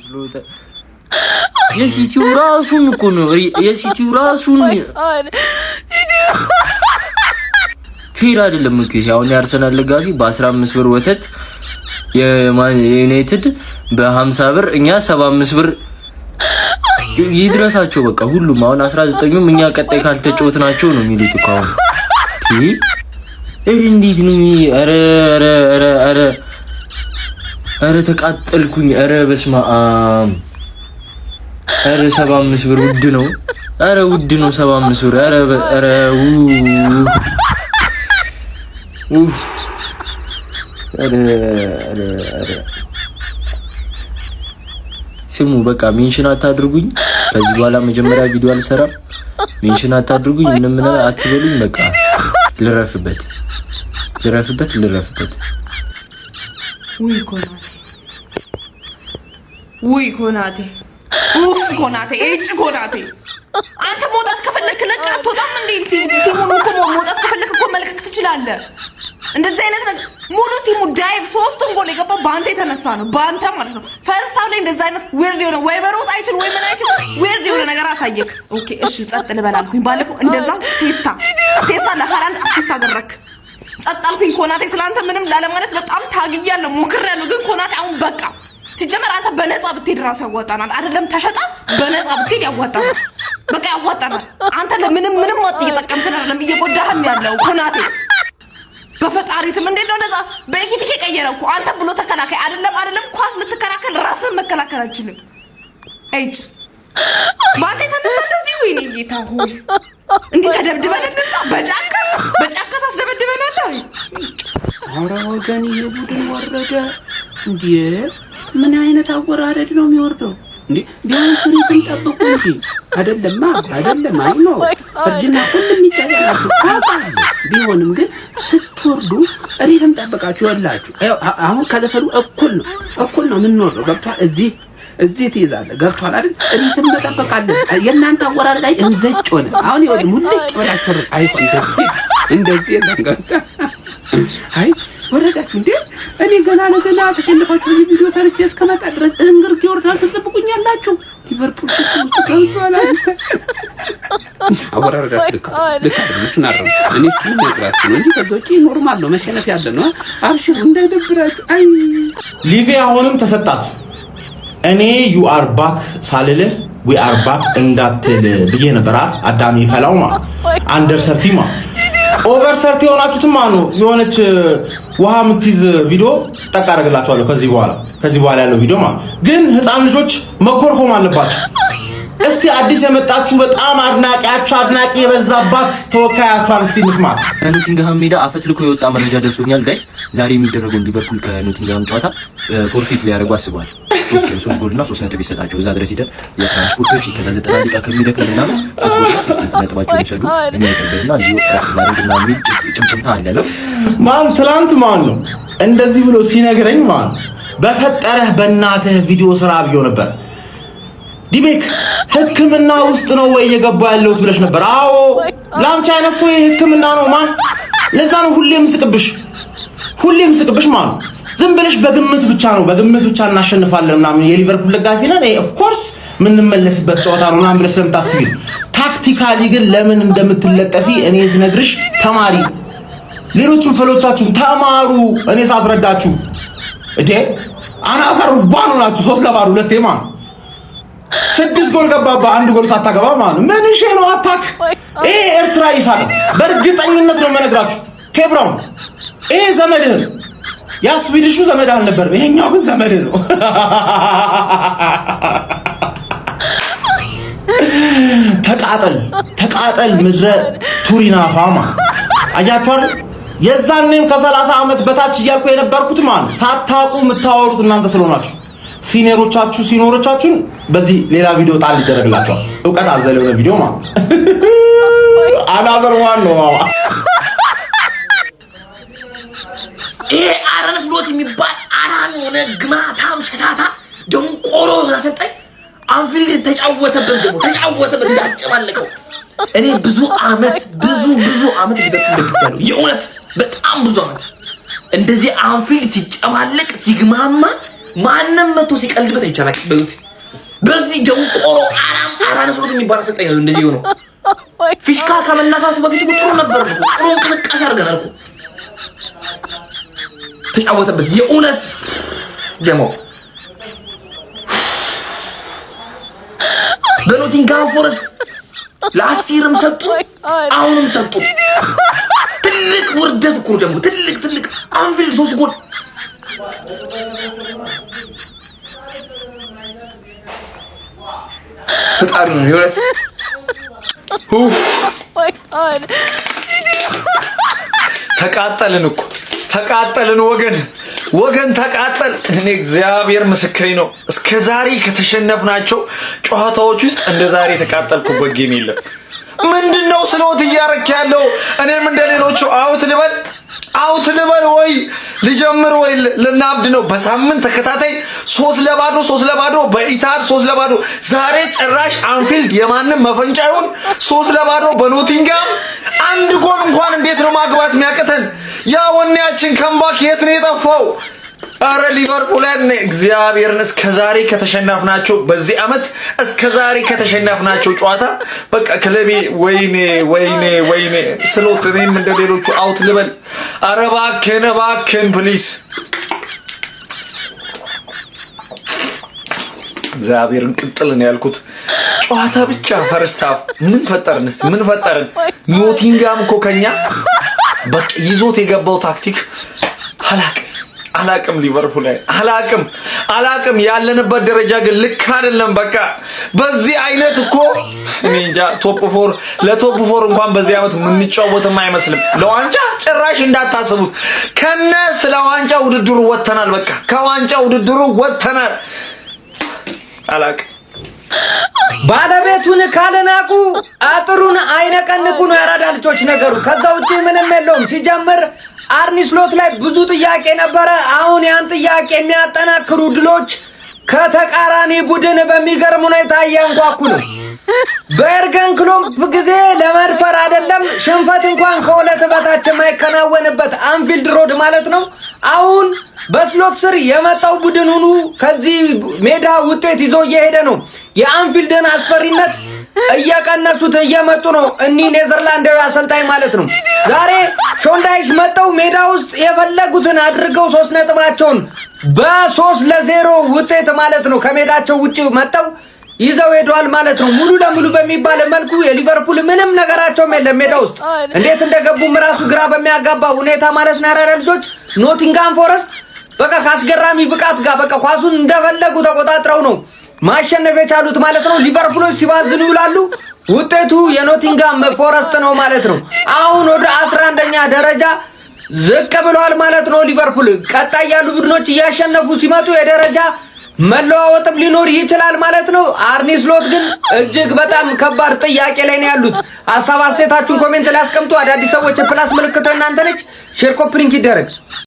መስሎት የሲቲው ራሱን እኮ ነው፣ የሲቲው ራሱን። Fair አይደለም እኮ ይሄ። አሁን የአርሰናል ደጋፊ በ15 ብር ወተት፣ የዩናይትድ በ50 ብር፣ እኛ 75 ብር ይድረሳቸው። በቃ ሁሉም አሁን 19ኙም እኛ ቀጣይ ካልተጫወት ናቸው ነው የሚሉት እኮ አሁን። ኧረ እንዴት ነው? ኧረ ኧረ ኧረ ኧረ ኧረ ተቃጠልኩኝ። ኧረ በስመ አብ። ኧረ 75 ብር ውድ ነው። ኧረ ውድ ነው 75 ብር። ኧረ ኧረ ኡፍ ኧረ ኧረ ኧረ ስሙ፣ በቃ mention አታድርጉኝ። ከዚህ በኋላ መጀመሪያ ቪዲዮ አልሰራም። Mention አታድርጉኝ፣ ምንም ምንም አትበሉኝ። በቃ ልረፍበት፣ ልረፍበት፣ ልረፍበት። ውይ ኮናቴ፣ ውይ ኮናቴ፣ ኡፍ ኮናቴ፣ እጭ ኮናቴ። አንተ መውጣት ከፈለክ ለቅ አትወጣም እንዴ? Team ኡን እኮ መውጣት ከፈለክ እኮ መልቀቅ ትችላለህ። እንደዚህ አይነት ነገር ሙሉ team ኡ dive ሶስቱን ጎል የገባው በአንተ የተነሳ ነው። በአንተ ማለት ነው። First half ላይ እንደዚህ አይነት weird የሆነ ወይ መሮጥ አይችል ወይ ምን አይችል weird የሆነ ነገር አሳየክ። Okay እሺ ጸጥ ልበል አልኩኝ። ባለፈው እንደዛ ቴስታ ቴስታ ለሃላንድ assist አደረክ። ጸጥ አልኩኝ። ኮናቴ ስላንተ ምንም ላለማለት በጣም ታግያለሁ፣ ሞክሬያለሁ። ግን ኮናቴ አሁን በቃ። ሲጀመር አንተ በነፃ ብትሄድ ራሱ ያዋጣናል። አይደለም ተሸጣ በነፃ ብትሄድ ያዋጣናል። በቃ ያዋጣናል። አንተ ለምንም ምንም እየጠቀምክን አይደለም፣ እየጎዳህም ያለው ኮናቴ። በፈጣሪ ስም እንዴት ነው ነፃ? በኤኪቲኬ ቀየረ እኮ አንተ ብሎ ተከላካይ አይደለም አይደለም ኳስ ልትከላከል ራስህን መከላከል አልችልም። አይጭ በአንተ የተነሳ እንደዚህ። ወይኔ ጌታ ሆይ፣ እንዲህ ተደብድበን እንምጣ። በጫካ በጫካ ታስደበድበናለህ። ኧረ ወገን፣ ይሄ ቡድን ወረደ እንዴ! ምን አይነት አወራረድ ነው የሚወርደው? እንዴ ቢያንስ rhythm ጠብቁ እንጂ። አይደለማ አይደለም። አይ ነው እርጅና ሁሉም ይጫጫናችሁ ታውቃለህ። ቢሆንም ግን ስትወርዱ rhythm ጠብቃችሁ ይወላችሁ። አሁን ከዘፈኑ እኩል ነው፣ እኩል ነው የምንወርደው። ገብቷል? እዚህ እዚህ ትይዛለህ። ገብቷል አይደል? Rhythm መጠበቅ አለ። የእናንተ አወራረድ ላይ እንዘጭ ሆነ። አሁን ይኸውልህ ሙልጭ ብላችሁ አይሆን እንደዚህ እንደዚህ የለም። ገብቷል? አይ ወረዳችሁ እንዴ? እኔ ገና ለገና ተሸንፋችሁ ቪዲዮ ሰርቼ እስከመጣ ድረስ እንግርጌ ወርዳችሁ ትጠብቁኛላችሁ። ሊቨርፑል ውስጥ ገብቷል። አንተ አወራረዳችሁ ልክ ልክ አይደለም። እሱን አረም እኔ እሱን ነግራችሁ ነው እንጂ ከዛ ውጪ normal ነው፣ መሸነፍ ያለ ነው። አብሽሩ እንዳይደብራችሁ። አይ ሊቪ አሁንም ተሰጣት። እኔ you are back ሳልልህ we are back እንዳትል ብዬ ነበር። አዳሚ ፈላው ማ under 30 ማ over 30 የሆናችሁትማ ነው የሆነች ውሃ የምትይዝ ቪዲዮ ጠቅ አደርግላችኋለሁ ከዚህ በኋላ ያለው ቪዲዮ ማ ግን ህፃን ልጆች መኮርኮም አለባቸው። እስቲ አዲስ የመጣችሁ በጣም አድናቂያችሁ አድናቂ የበዛባት ተወካያችኋን እስቲ እንስማት። ከኖቲንግሃም ሜዳ አፈትልኮ የወጣ መረጃ ደርሶኛል guys። ዛሬ የሚደረገውን ሊቨርፑል ከኖቲንግሃም ጨዋታ forfeit ሊያደርጉ አስበዋል። ሶስት ጎል እና 3 ነጥብ ይሰጣቸው። እዛ ድረስ ሂደን የትራንስፖርት ወጪ ከዛ 90 ደቂቃ ከሚደክም ምናምን 3 ጎል እና 3 ነጥባቸውን ይውሰዱ፣ እኛ ይቅርብንና እዚሁ እረፍት ማድረግ ምናምን የሚል ጭምጭምታ አለ ነው። ማን ትላንት ማን ነው እንደዚህ ብሎ ሲነግረኝ ማን በፈጠረህ በእናትህ ቪዲዮ ስራ ብዬው ነበር። ዲሜክ ሕክምና ውስጥ ነው ወይ እየገባ ያለሁት ብለሽ ነበር። አዎ ለአንቺ አይነት ሰው ይሄ ሕክምና ነው ማን። ለዛ ነው ሁሌም ስቅብሽ፣ ሁሌም ስቅብሽ ማን። ዝም ብለሽ በግምት ብቻ ነው፣ በግምት ብቻ እናሸንፋለን ምናምን የሊቨርፑል ደጋፊ ነን of course የምንመለስበት ጨዋታ ነው ምናምን ብለሽ ስለምታስቢ ነው። Tactically ግን ለምን እንደምትለጠፊ እኔ ስነግርሽ ተማሪ፣ ሌሎቹም ፈሎቻችሁም ተማሩ። እኔ ሳስረዳችሁ እዴ another one ናችሁ። 3-0 ሁለቴ ማለት ስድስት ጎል ገባባ አንድ ጎል ሳታገባ ማለት ነው። ምን እሺ ነው attack? ይሄ ኤርትራ ይሳቅ በእርግጠኝነት ነው የምነግራችሁ። ኬብሮን ይሄ ዘመድህ ነው። ያ Swedish ኡ ዘመድ አልነበርም፣ ይሄኛው ግን ዘመድህ ነው። ተቃጠል ተቃጠል፣ ምድረ ቱሪናፋማ አያችኋል። የዛኔም ከ30 ዓመት በታች እያልኩ የነበርኩት ማለት ሳታውቁ የምታወሩት እናንተ ስለሆናችሁ senior ኦቻችሁ senior ኦቻችሁን በዚህ ሌላ ቪዲዮ ጣል ይደረግላቸዋል። እውቀት አዘል የሆነ ቪዲዮ ማለት another one ነው። ይሄ አረነ ስሎት የሚባል አራም የሆነ ግማታም ሸታታ ደንቆሮ የሆነ አሰልጣኝ አንፊልድ ተጫወተበት፣ ደግሞ ተጫወተበት እንዳጨማለቀው። እኔ ብዙ አመት ብዙ ብዙ አመት ሊቨርፑል ደግፌያለሁ። የእውነት በጣም ብዙ አመት እንደዚህ አንፊልድ ሲጨማለቅ ሲግማማ ማንም መቶ ሲቀልድበት አይቻላል። በዩት በዚህ ደንቆሮ አራም አራነ ስሎት የሚባል አሰልጣኝ ነው እንደዚህ የሆነው። ፊሽካ ከመነፋቱ በፊት እኮ ጥሩ ነበር እኮ፣ ጥሩ እንቅስቃሴ አድርገናል እኮ። ተጫወተበት። የእውነት ጀማው በኖቲንግሃም ፎረስት ለአሲርም ሰጡ፣ አሁንም ሰጡ። ትልቅ ውርደት እኮ ደግሞ ትልቅ ትልቅ አንፊልድ 3 ጎል። ፈጣሪ ነው የእውነት። ተቃጠልን እኮ ተቃጠልን፣ ወገን ወገን ተቃጠል። እኔ እግዚአብሔር ምስክሬ ነው። እስከ ዛሬ ከተሸነፍናቸው ጨዋታዎች ውስጥ እንደ ዛሬ የተቃጠልኩበት game የለም። ምንድነው ስሎት እያረክ ያለው? እኔም እንደ ሌሎቹ out ልበል out ልበል ወይ ልጀምር ወይ ልናብድ ነው። በሳምንት ተከታታይ 3-0፣ 3-0 በኢታድ 3-0። ዛሬ ጭራሽ አንፊልድ የማንም መፈንጫ ይሁን 3-0 በኖቲንጋም አንድ ጎል እንኳን እንዴት ነው ማግባት የሚያቅተን? ያ ወኔያችን comeback የት ነው የጠፋው? አረ ሊቨርፑል እግዚአብሔርን እስከ ዛሬ ከተሸነፍናቸው በዚህ አመት እስከ ዛሬ ከተሸነፍናቸው ጨዋታ በቃ ክለቤ ወይኔ ወይኔ ወይኔ ስሎት እኔም እንደ ሌሎቹ out ልበል። አረ እባክህን እባክህን please እግዚአብሔርን ቅጥል ነው ያልኩት። ጨዋታ ብቻ first half ምን ፈጠርን? እስቲ ምን ፈጠርን? ኖቲንጋም እኮ ከኛ በቃ ይዞት የገባው ታክቲክ አላቅም አላቅም ሊቨርፑል ላይ አላቅም አላቅም። ያለንበት ደረጃ ግን ልክ አይደለም። በቃ በዚህ አይነት እኮ እኔ እንጃ top four ለ top four እንኳን በዚህ ዓመት የምንጫወትም አይመስልም። ለዋንጫ ጭራሽ እንዳታስቡት። ከነ ስለ ዋንጫ ውድድሩ ወጥተናል። በቃ ከዋንጫ ውድድሩ ወጥተናል። አላቅም። ባለቤቱን ካለናቁ አጥሩን አይነቀንቁ ነው ያራዳ ልጆች ነገሩ። ከዛ ውጪ ምንም የለውም። ሲጀምር አርኒ ስሎት ላይ ብዙ ጥያቄ ነበረ። አሁን ያን ጥያቄ የሚያጠናክሩ ድሎች ከተቃራኒ ቡድን በሚገርም ሁኔታ እያንኳኩ ነው። በኤርገን ክሎፕ ጊዜ ለመድፈር አይደለም ሽንፈት እንኳን ከሁለት በታች የማይከናወንበት አንፊልድ ሮድ ማለት ነው። አሁን በስሎት ስር የመጣው ቡድን ሁኑ ከዚህ ሜዳ ውጤት ይዞ እየሄደ ነው። የአንፊልድን አስፈሪነት እየቀነሱት እየመጡ ነው። እኒህ ኔዘርላንዳዊ አሰልጣኝ ማለት ነው። ዛሬ ሾን ዳይች መጠው ሜዳ ውስጥ የፈለጉትን አድርገው 3 ነጥባቸውን በ3-0 ውጤት ማለት ነው ከሜዳቸው ውጭ መጠው ይዘው ሄደዋል ማለት ነው። ሙሉ ለሙሉ በሚባል መልኩ የሊቨርፑል ምንም ነገራቸውም የለም ሜዳ ውስጥ እንዴት እንደገቡም ራሱ ግራ በሚያጋባ ሁኔታ ማለት ነው። ያራዳ ልጆች ኖቲንጋም ፎረስት በቃ ከአስገራሚ ብቃት ጋር በቃ ኳሱን እንደፈለጉ ተቆጣጥረው ነው ማሸነፍ የቻሉት ማለት ነው። ሊቨርፑሎች ሲባዝኑ ይውላሉ። ውጤቱ የኖቲንጋም ፎረስት ነው ማለት ነው። አሁን ወደ 11ኛ ደረጃ ዝቅ ብሏል ማለት ነው። ሊቨርፑል ቀጣይ ያሉ ቡድኖች እያሸነፉ ሲመጡ የደረጃ መለዋወጥም ሊኖር ይችላል ማለት ነው። አርኒ ስሎት ግን እጅግ በጣም ከባድ ጥያቄ ላይ ነው ያሉት። ሀሳብ አስተያየታችሁን comment ላይ አስቀምጡ። አዳዲስ ሰዎች የ plus ምልክቷ እናንተ ነች። Share copy link ይደረግ።